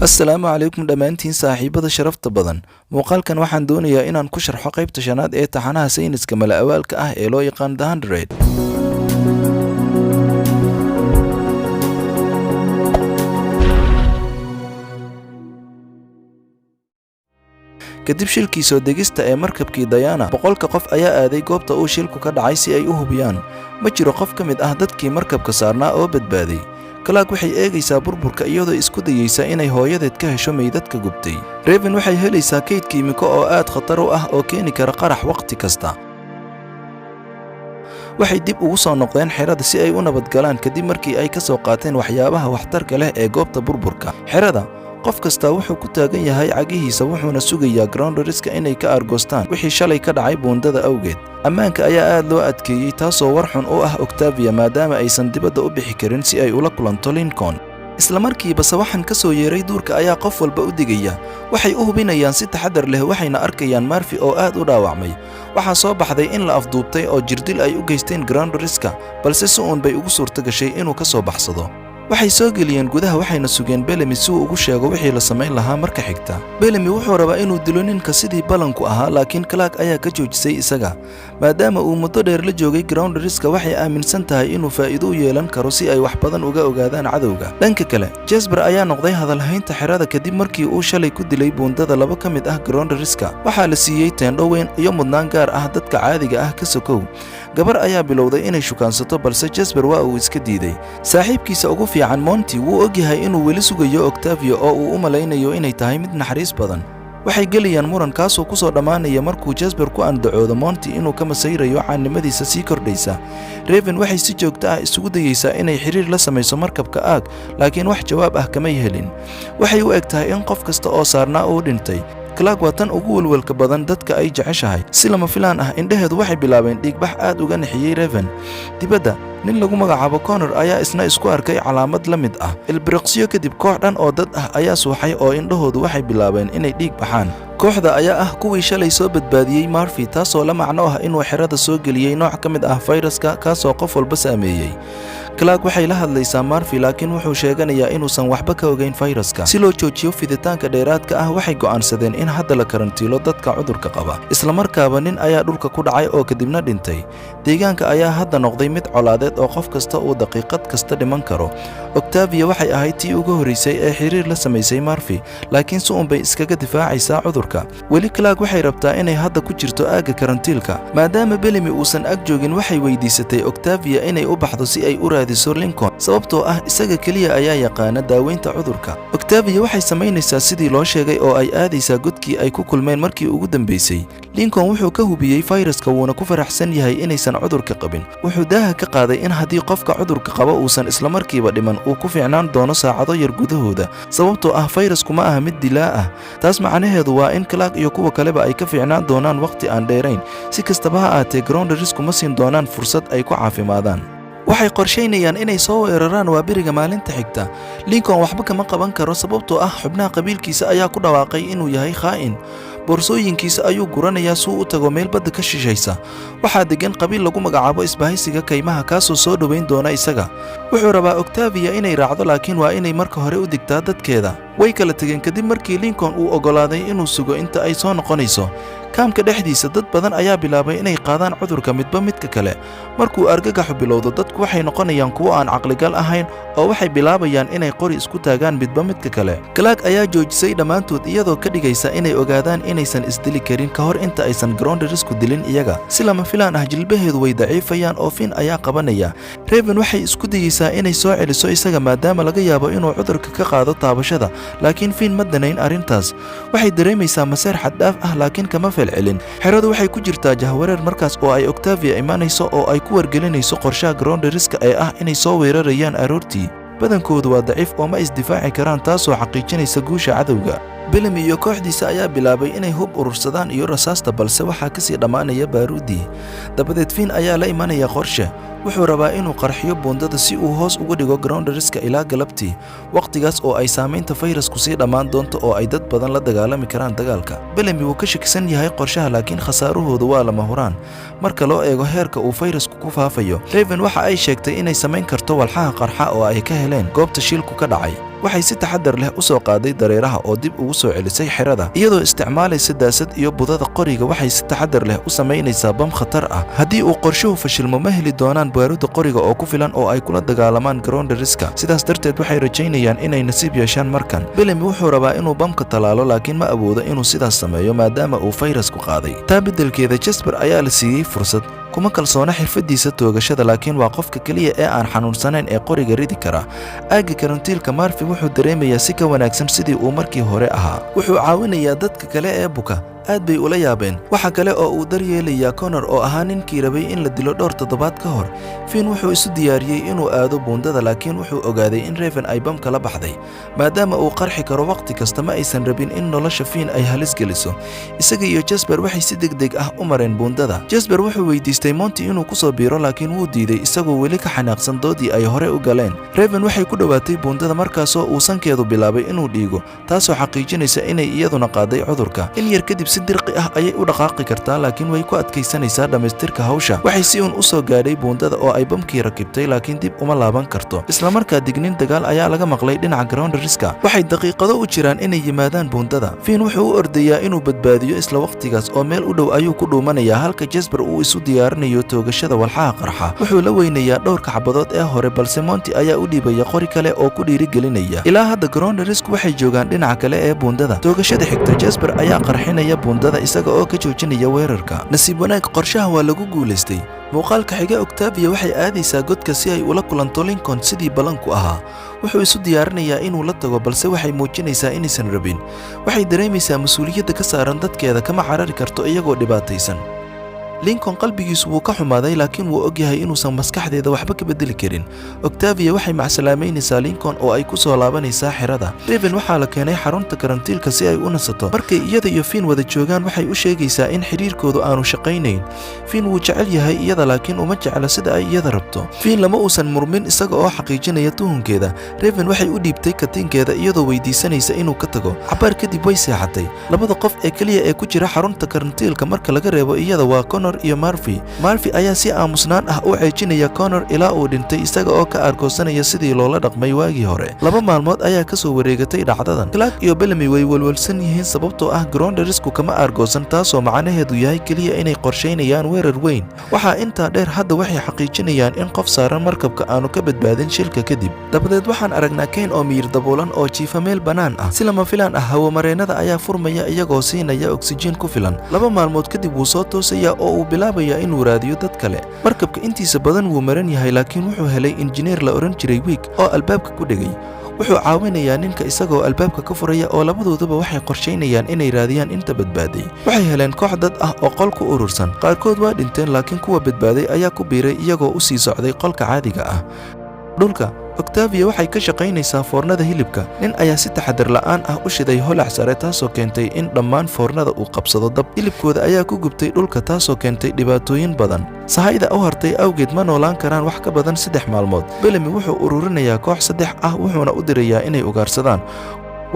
Assalaamu calaykum dhammaantiin saaxiibada sharafta badan. Muuqaalkan waxaan doonayaa inaan ku sharxo qaybta shanaad ee taxanaha sayniska mala-awaalka ah ee loo yaqaan The Hundred. Kadib shilkii soo degista ee markabkii Diana, 100-ka qof ayaa aaday goobta uu shilku ka dhacay si ay u hubiyaan. Ma jiro qof ka mid ah dadkii markabka saarnaa oo badbaaday. Clark waxay eegaysaa burburka iyadoo isku dayeysa inay hooyadeed ka hesho meydadka gubtay. Raven waxay helaysaa kayd kiimiko oo aad khatar u ah oo keeni kara qarax wakhti kasta. Waxay dib ugu soo noqdeen xerada si ay u nabadgalaan kadib markii ay ka soo qaateen waxyaabaha waxtarka leh ee goobta burburka. Xerada qof kastaa wuxuu ku taagan yahay cagihiisa, wuxuuna sugayaa grounderiska inay ka aargoostaan wixii shalay ka dhacay buundada awgeed. Ammaanka ayaa aad loo adkeeyey, taasoo war xun u ah Octavia, maadaama aysan dibadda u bixi karin si ay ula kulanto Lincoln. Isla markiiba sawaxan ka soo yeeray duurka ayaa qof walba u digaya. Waxay u hubinayaan si taxadar leh, waxayna arkayaan Murphy oo aad u dhaawacmay. Waxaa soo baxday in la afduubtay oo jirdil ay u geysteen grounderiska, balse si uun bay ugu suurto gashay inuu ka soo baxsado. Waxay soo geliyeen gudaha, waxayna sugeen Bellamy si uu ugu sheego wixii la samayn lahaa marka xigta. Bellamy wuxuu rabaa inuu dilo ninka sidii ballanku ahaa, laakiin Clark ayaa ka joojisay isaga. Maadaama uu muddo dheer la joogay grounderiska, waxay aaminsan tahay inuu faa'iido u yeelan karo si ay wax badan uga ogaadaan cadowga. Dhanka kale, Jasper ayaa noqday hadalhaynta xerada kadib markii uu shalay ku dilay buundada laba ka mid ah grounderiska. Waxaa la siiyey teendho weyn iyo mudnaan gaar ah dadka caadiga ah ka sokow. Gabar ayaa bilowday inay shukaansato, balse Jasper waa uu iska diiday. Saaxiibkiisa ugu fiican Monty wuu ogyahay inuu weli sugayo Octavia oo uu u malaynayo inay tahay mid naxariis badan. Waxay gelayaan muran kaasoo ku soo dhammaanaya markuu Jasper ku andacoodo Monty inuu ka masayrayo caannimadiisa sii kordhaysa. Raven waxay si joogto ah isugu dayeysaa inay xiriir la samayso markabka Ark, laakiin wax jawaab ah kamay helin. Waxay u eg tahay in qof kasta oo saarnaa uu dhintay. Clark waa tan ugu welwelka badan dadka ay jeceshahay. Si lama filaan ah, indhaheedu waxay bilaabeen dhiigbax aad uga nixiyey Raven. Dibadda, nin lagu magacaabo Connor ayaa isna isku arkay calaamad la mid ah. Ilbiriqsiyo kadib, koox dhan oo dad ah ayaa suuxay oo indhahoodu waxay bilaabeen inay dhiig baxaan. Kooxda ayaa ah kuwii shalay soo badbaadiyey Murphy, taasoo la macno ah inuu xerada soo geliyey nooc ka mid ah fayraska kaasoo qof walba saameeyey. Clark waxay la hadlaysaa Murphy, laakiin wuxuu sheeganayaa inuusan waxba ka ogeyn fayraska. Si loo joojiyo fiditaanka dheeraadka ah, waxay go'aansadeen in hadda la karantiilo dadka cudurka qaba. Isla markaaba nin ayaa dhulka ku dhacay oo kadibna dhintay. Deegaanka ayaa hadda noqday mid colaadeed oo qof kasta uu daqiiqad kasta dhiman karo. Octavia waxay ahayd tii ugu horreysay ee xiriir la samaysay Murphy, laakiin si uun bay iskaga difaacaysaa cudurka. Weli Clark waxay rabtaa inay hadda ku jirto aagga karantiilka. Maadaama Bellamy uusan ag joogin, waxay weydiisatay Octavia inay u baxdo si ay u raadiso Lincoln, sababtoo ah isaga keliya ayaa yaqaana daaweynta cudurka. Octavia waxay samaynaysaa sidii loo sheegay oo ay aadaysaa godkii ay ku kulmeen markii ugu dambeysay. Lincoln wuxuu ka hubiyey fayraska, wuuna ku faraxsan yahay inaysan cudurka qabin. Wuxuu daaha ka qaaday in haddii qofka cudurka qaba uusan isla markiiba dhiman, uu ku fiicnaan doono saacado yar gudahooda, sababtoo ah fayrasku ma aha mid dilaa ah. Taas macnaheedu waa in Clark iyo kuwa kaleba ay ka fiicnaan doonaan wakhti aan dheerayn. Si kastaba ha ahaatee, grounderisku ma siin doonaan fursad ay ku caafimaadaan. Waxay qorshaynayaan inay soo weeraraan waaberiga maalinta xigta. Lincoln waxba kama qaban karo, sababtoo ah xubnaha qabiilkiisa ayaa ku dhawaaqay inuu yahay khaa'in. Boorsooyinkiisa ayuu guranayaa si uu u tago meel badda ka shishaysa. Waxaa deggan qabiil lagu magacaabo isbahaysiga kaymaha, kaasoo soo dhoweyn doona isaga. Wuxuu rabaa Octavia inay raacdo, laakiin waa inay marka hore u digtaa dadkeeda. Way kala tegeen kadib markii Lincoln uu oggolaaday inuu sugo inta ay soo noqonayso. Kaamka dhexdiisa dad badan ayaa bilaabay inay qaadaan cudurka midba midka kale. Markuu argagaxu bilowdo, dadku waxay noqonayaan kuwo aan caqligal ahayn oo waxay bilaabayaan inay qori isku taagaan midba midka kale. Clark ayaa joojisay dhammaantood iyadoo ka dhigaysa inay ogaadaan inaysan isdili karin ka hor inta aysan grounderisku dilin iyaga. Si lama filaan ah, jilbaheedu way daciifayaan oo Fin ayaa qabanaya. Raven waxay isku dayeysaa inay soo celiso isaga, maadaama laga yaabo inuu cudurka ka qaado taabashada, laakiin Fin ma danayn arrintaas. Waxay dareemaysaa maseer xad-dhaaf ah, laakiin kama falcelin. Xeradu waxay ku jirtaa jahwareer markaas oo ay Octavia imanayso oo ay ku wargelinayso qorshaha grounderiska ee ah inay soo weerarayaan aroortii. Badankoodu waa daciif oo ma isdifaaci karaan, taasoo xaqiijinaysa guusha cadowga. Bellamy iyo kooxdiisa ayaa bilaabay inay hub urursadaan iyo rasaasta, balse waxaa ka sii dhammaanaya baaruuddii. Dabadeed Fin ayaa la imanaya qorshe. Wuxuu rabaa inuu qarxiyo buundada si uu hoos uga dhigo grounderiska ilaa galabtii, wakhtigaas oo ay saamaynta fayrasku sii dhammaan doonto oo ay dad badan la dagaalami karaan dagaalka. Bellamy wuu ka shakisan yahay qorshaha, laakiin khasaaruhoodu waa lama huraan marka loo eego heerka uu fayrasku ku faafayo. Raven waxa ay sheegtay inay samayn karto walxaha qarxa oo ay ka heleen goobta shilku ka dhacay. Waxay si taxadar leh u soo qaaday dareeraha oo dib ugu soo celisay xerada, iyadoo isticmaalaysa daasad iyo budada qoriga. Waxay si taxadar leh u samaynaysaa bam khatar ah. Haddii uu qorshuhu fashilmo, ma heli doonaan baaruudda qoriga oo ku filan oo ay kula dagaalamaan grounderiska. Sidaas darteed waxay rajaynayaan inay nasiib yeeshaan markan. Bellamy wuxuu rabaa inuu bamka talaalo, laakiin ma awoodo inuu sidaas sameeyo maadaama uu fayrasku qaaday. Taa beddelkeeda, Jasper ayaa la siiyey fursad. Kuma kalsoona xirfadiisa toogashada, laakiin waa qofka keliya ee aan xanuunsanayn ee qoriga ridi kara. Aagga karantiilka, Murphy wuxuu dareemayaa si ka wanaagsan sidii uu markii hore ahaa. Wuxuu caawinayaa dadka kale ee buka. Aad bay ula yaabeen. Waxa kale oo uu daryeelayaa Connor, oo ahaa ninkii rabay in la dilo dhowr toddobaad ka hor. Finn wuxuu isu diyaariyey inuu aado buundada, laakiin wuxuu ogaaday in Raven ay bamka la baxday. Maadaama uu qarxi karo wakhti kasta, ma aysan rabin in nolosha Finn ay halis geliso. Isaga iyo Jasper waxay si degdeg ah u mareen buundada. Jasper wuxuu weydiistay Monty inuu ku soo biiro, laakiin wuu diiday, isagoo weli ka xanaaqsan doodii ay hore u galeen. Raven waxay ku dhowaatay buundada markaasoo uu sankeedu bilaabay inuu dhiigo, taasoo xaqiijinaysa inay iyaduna qaaday cudurka. In yar kadib si dirqi ah ayay u dhaqaaqi kartaa, laakiin way ku adkaysanaysaa dhammaystirka hawsha. Waxay si uun u soo gaadhay buundada oo ay bamkii rakibtay, laakiin dib uma laaban karto. Islamarkaa digniin dagaal ayaa laga maqlay dhinaca grounderiska. Waxay daqiiqado u jiraan inay yimaadaan buundada. Finn wuxuu u ordayaa inuu badbaadiyo isla wakhtigaas, oo meel u dhow ayuu ku dhuumanayaa, halka Jasper uu isu diyaarinayo toogashada walxaha qarxa. Wuxuu la weynayaa dhowrka xabadood ee hore, balse Monty ayaa u dhiibaya qori kale oo ku dhiirigelinaya. Ilaa hadda grounderisku waxay joogaan dhinaca kale ee buundada. Toogashada xigta, Jasper ayaa qarxinaya buundada isaga oo ka joojinaya weerarka. Nasiib wanaag, qorshaha waa lagu guulaystay. Muuqaalka xiga, Octavia waxay aadaysaa godka si ay ula kulanto Lincoln sidii ballanku ahaa. Wuxuu isu diyaarinayaa inuu la tago, balse waxay muujinaysaa inaysan rabin. Waxay dareemaysaa mas-uuliyadda ka saaran dadkeeda. Kama carari karto iyagoo dhibaataysan. Lincoln qalbigiisu wuu ka xumaaday, laakiin wuu ogyahay inuusan maskaxdeeda waxba ka bedeli karin. Octavia waxay macsalaameynaysaa Lincoln oo ay ku soo laabanaysaa xerada. Raven waxaa la keenay xarunta karantiilka si ay u nasato. Markay iyada iyo Finn wada joogaan, waxay u sheegaysaa in xidhiirkoodu aanu shaqaynayn. Finn wuu jecel yahay iyada, laakiin uma jecla sida ay iyada rabto. Finn lama uusan murmin, isaga oo xaqiijinaya tuhunkeeda. Raven waxay u dhiibtay katiinkeeda, iyadoo weydiisanaysa inuu ka tago. Cabaar kadib way seexatay. Labada qof ee keliya ee ku jira xarunta karantiilka marka laga reebo iyada waa Connor iyo Murphy. Murphy ayaa si aamusnaan ah u ceejinaya Connor ilaa uu dhintay, isaga oo ka aargoosanaya sidii loola dhaqmay waagii hore. 2 maalmood ayaa ka soo wareegatay dhacdadan. Clark iyo Bellamy way walwalsan yihiin, sababtoo ah grounderisku kama aargoosan, taasoo macnaheedu yahay keliya inay qorshaynayaan weerar weyn. Waxaa intaa dheer, hadda waxay xaqiijinayaan in qof saaran markabka aanu ka badbaadin shilka kadib. Dabadeed waxaan aragnaa Kane oo miyir daboolan oo jiifa meel bannaan ah. Si lama filaan ah, hawomareennada ayaa furmaya, iyagoo siinaya oksijiin ku filan. 2 maalmood kadib wuu soo toosaya oo uu bilaabaya inuu raadiyo dad kale. Markabka intiisa badan wuu maran yahay, laakiin wuxuu helay injineer la odhan jiray Wick oo albaabka ku dhegay. Wuxuu caawinayaa ninka isagoo albaabka ka furaya, oo labadooduba waxay qorshaynayaan inay raadiyaan inta badbaaday. Waxay heleen koox dad ah oo qol ku urursan. Qaarkood waa dhinteen, laakiin kuwa badbaaday ayaa ku biiray iyagoo u sii socday qolka caadiga ah. Dhulka, Octavia waxay ka shaqaynaysaa foornada hilibka. Nin ayaa si taxadar la'aan ah u shiday holac sare, taasoo keentay in dhammaan foornada uu qabsado dab. Hilibkooda ayaa ku gubtay dhulka, taasoo keentay dhibaatooyin badan. Sahayda u hartay awgeed, ma noolaan karaan wax ka badan 3 maalmood. Bellamy wuxuu ururinayaa koox saddex ah, wuxuuna u dirayaa inay ugaarsadaan.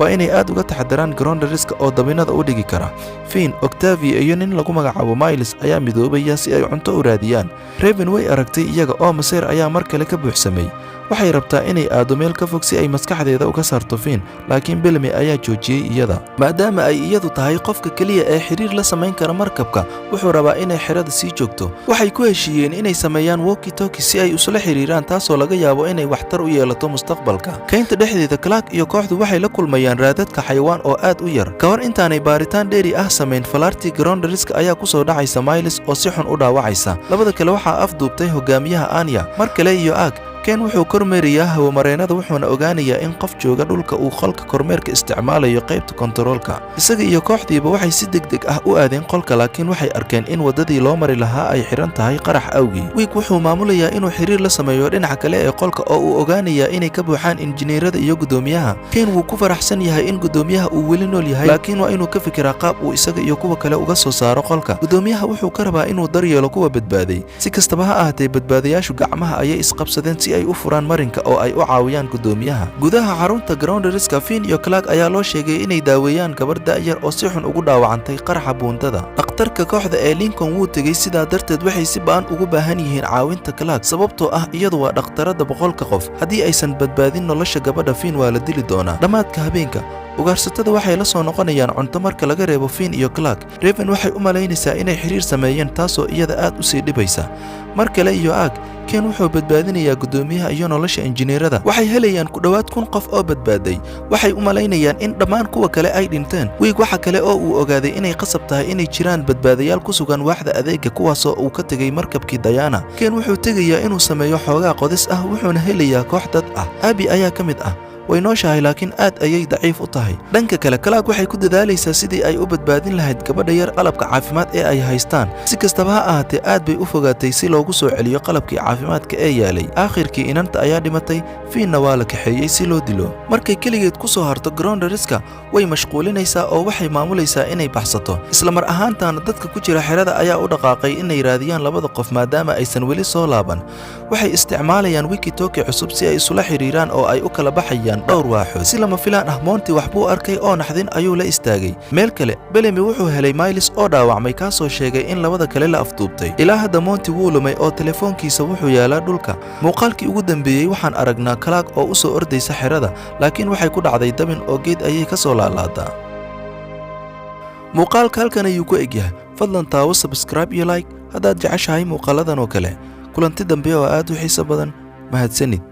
Waa inay aad uga taxadaraan grounderiska oo dabinada u dhigi kara. Finn, Octavia iyo nin lagu magacaabo Miles ayaa midoobaya si ay cunto u raadiyaan. Raven way aragtay iyaga oo maseer ayaa mar kale ka buuxsamay. Waxay rabtaa inay aado meel ka fog si ay maskaxdeeda uga saarto Finn, laakiin Bellamy ayaa joojiyey iyada. Maadaama ay iyadu tahay qofka keliya ee xiriir la samayn kara markabka, wuxuu rabaa inay xerada sii joogto. Waxay ku heshiiyeen inay sameeyaan walkie talkie si ay isula xiriiraan, taasoo laga yaabo inay waxtar u yeelato mustaqbalka. Kaynta dhexdeeda, Clark iyo kooxdu waxay la kulmayaan raadadka xayawaan oo aad u yar. Ka hor intaanay baaritaan dheeri ah samayn, falaartii grounderiska ayaa ku soo dhacaysa Miles oo si xun u dhaawacaysa. Labada kale waxaa afduubtay hogaamiyaha Anya. Mar kale iyo aag, Ken wuxuu kormeerayaa hawomareennada, wuxuuna ogaanayaa in qof jooga dhulka uu qolka kormeerka isticmaalayo qaybta kontaroolka. Isaga iyo kooxdiiba waxay si degdeg ah u aadeen qolka, laakiin waxay arkeen in waddadii loo mari lahaa ay xidhan tahay qarax awgii. Wick wuxuu maamulayaa inuu xiriir la sameeyo dhinaca kale ee qolka, oo uu ogaanayaa inay ka buuxaan injineerada iyo guddoomiyaha. Ken wuu ku faraxsan yahay in guddoomiyaha uu weli nool yahay, laakiin waa inuu ka fikiraa qaab uu isaga iyo kuwa kale uga soo saaro qolka. Guddoomiyaha wuxuu ka rabaa inuu daryeelo kuwa badbaaday. Si kastaba ha ahaatee, badbaadayaashu gacmaha ayay isqabsadeen si ay u furaan marinka oo ay u caawiyaan guddoomiyaha. Gudaha xarunta grounderiska, Finn iyo Clark ayaa loo sheegay inay daaweeyaan gabar da'yar oo si xun ugu dhaawacantay qaraxa buundada. Dhakhtarka Dhakhtarka kooxda ee Lincoln wuu tegey, sidaa darteed waxay si ba'an ugu baahan yihiin caawinta Clark, sababtoo ah iyadu waa dhakhtaradda 100-ka qof. Haddii aysan badbaadin nolosha gabadha, Finn waa la dili doonaa. Dhammaadka habeenka, ugaarsatada waxay la soo noqonayaan cunto marka laga reebo Finn iyo Clark. Raven waxay u malaynaysaa inay xiriir sameeyeen, taasoo iyada aad u sii dhibaysa. Mar kale iyo aag, Ken wuxuu badbaadinayaa guddoomiyaha iyo nolosha injineerada. Waxay helayaan ku dhowaad 1000 qof oo badbaaday. Waxay u malaynayaan in dhammaan kuwa kale ay dhinteen. Wiig waxa kale oo uu ogaaday inay qasab tahay inay jiraan badbaadayaal ku sugan waaxda adeega, kuwaasoo uu ka tegey markabkii Diana. Ken wuxuu tegayaa inuu sameeyo xoogaa qodis ah, wuxuuna helayaa koox dad ah. Abi ayaa ka mid ah. Way nooshahay, laakiin aad ayay daciif u tahay. Dhanka kale, Clark waxay ku dadaalaysaa sidii ay u badbaadin lahayd gabadha yar qalabka caafimaad ee ay haystaan. Si kastaba ha ahaatee, aad bay u fogaatay si loogu soo celiyo qalabkii caafimaadka ee yaalay. Aakhirkii inanta ayaa dhimatay, Finnna waa la kaxeeyey si loo dilo. Markay keligeed ku soo harto grounderska, way mashquulinaysaa oo waxay maamulaysaa inay baxsato. Isla mar ahaantaana dadka ku jira xerada ayaa u dhaqaaqay inay raadiyaan labada qof, maadaama aysan weli soo laaban. Waxay isticmaalayaan walkie-talkie cusub si ay isula xiriiraan oo ay u kala baxayaan dhowr waaxood. Si lama filaan ah, Monty wax buu arkay oo naxdin ayuu la istaagay. Meel kale, Bellamy wuxuu helay Miles oo dhaawacmay, kaasoo sheegay in labada kale la afduubtay. Ilaa hadda Monty wuu lumay oo telefoonkiisa wuxuu yaalaa dhulka. Muuqaalkii ugu dambeeyey waxaan aragnaa Clark oo u soo ordaysa xerada, laakiin waxay ku dhacday dabin oo geed ayay ka soo laalaadaa. Muuqaalka halkan ayuu ku egyahay. Fadlan taawo subscribe iyo like haddaad jeceshahay muuqaaladan oo kale. Kulanti dambe oo aad u xiiso badan. Mahadsanid.